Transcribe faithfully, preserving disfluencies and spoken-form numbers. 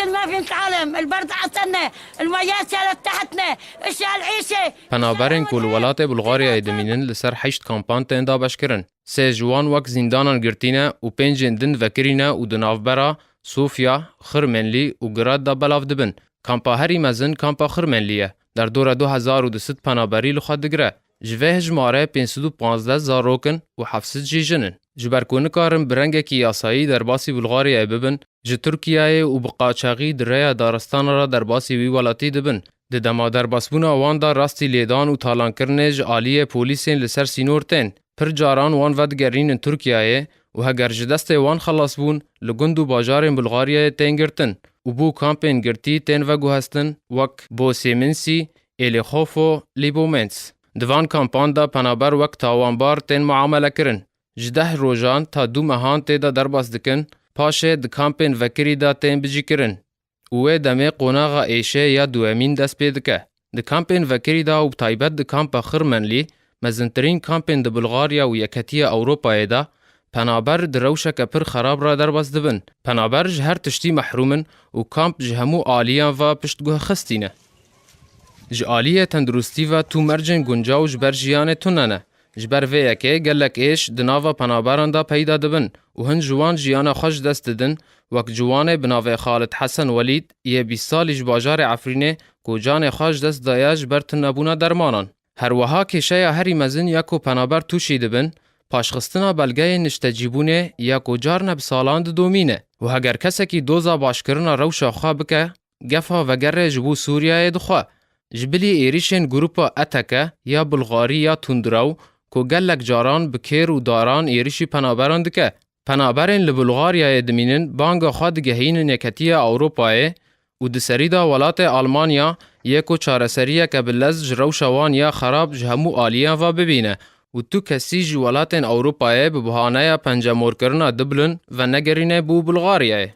ما في نتعلم، البرد عسلنا، المياسة لتحتنا، ايش هالعيشة؟ Penaberên ku li welatê Bulgaryayê dimînin li ser heşt kampan tên dabeşkirin. Sê ji wan wek zîndanan girtî ne û pêncên din vekirî ne û di navbera Sofya, Xirmenlî û Grad de belav dibin. Kampa herî mezin kampa Xirmenlî ye. Derdora du hezar û du sed penaberî li xwe digire. Ji vê hejmarê pênc sed û panzdeh zarok in û heft sed jî jin in. Ji ber ku nikarin bi rengekî yasayî derbasî Bulgaryayê bibin, ji Tirkiyeyê û bi qaçaxî di rêya daristana re derbasî wî welatî dibin. Di dema derbasbûna wan de rastî lêdan û talankirinê ji aliyê polîsên li ser sînor tên. Pir caran wan vedigerînin Tirkiyeyê û heger ji destê wan xelas bûn, li gund û bajarên Bulgaryayê tên girtin û bo kampên girtî tên veguhestin, wek Boseminsi, Êlixofo, Lîbomens. Di van kampan de penaber wek tawanbar tên muamele kirin. Ji deh rojan ta du mehan tê de derbas dikin, paşê di kampên vekirî de tên bicîkirin. Û wê demê qonaxa êşê ya duwemîn dest pê dike. Di kampên vekirî de û bi taybet di kampa Xirmenlî, mezintirîn kampên di Bulgarya û Yeketiya Ewropayê de, penaber di rewşeke pir xerab re derbas dibin. Penaber ji her tiştî mehrûm in û kamp ji hemû aliyan ve piştguhxistî ne. Ji aliyê tenduristî ve tu mercên guncaw ji ber jiyanê tune ne. Ji ber vê yekê gelek êş di nava penaberan de peyda dibin û hin ji wan jiyana xwe ji dest didin, wek ciwanê bi navê Xalid Hesen Welîd yê bîst salî ji bajarê Efrînê ku canê xwe ji dest daye ji ber tunebûna dermanan. Her wiha kêşeya herî mezin ya ku penaber tûşî dibin, paşxistina belgeyên niştecîbûnê ya ku carna bi salan didomîne û heger kesekî doza başkirina rewşa xwe bike, gefa vegerê ji bo Sûriyeyê dixwe. Ji bilî êrîşên grupa E T K ya Bulgarî ya tundrew ku gelek caran bi kêr û daran êrîşî penaberan dike. Penaberên li Bulgaryayê dimînin banga xwe digehînin Yeketiya Ewropayê û di serî de welatê Almanya yê ku çareseriyeke bi lez ji rewşa wan ya xerab ji hemû aliyan ve bibîne û tu kesî ji welatên Ewropayê bi bahaneya pencemorkirina Dublin venegerîne bo Bulgaryayê.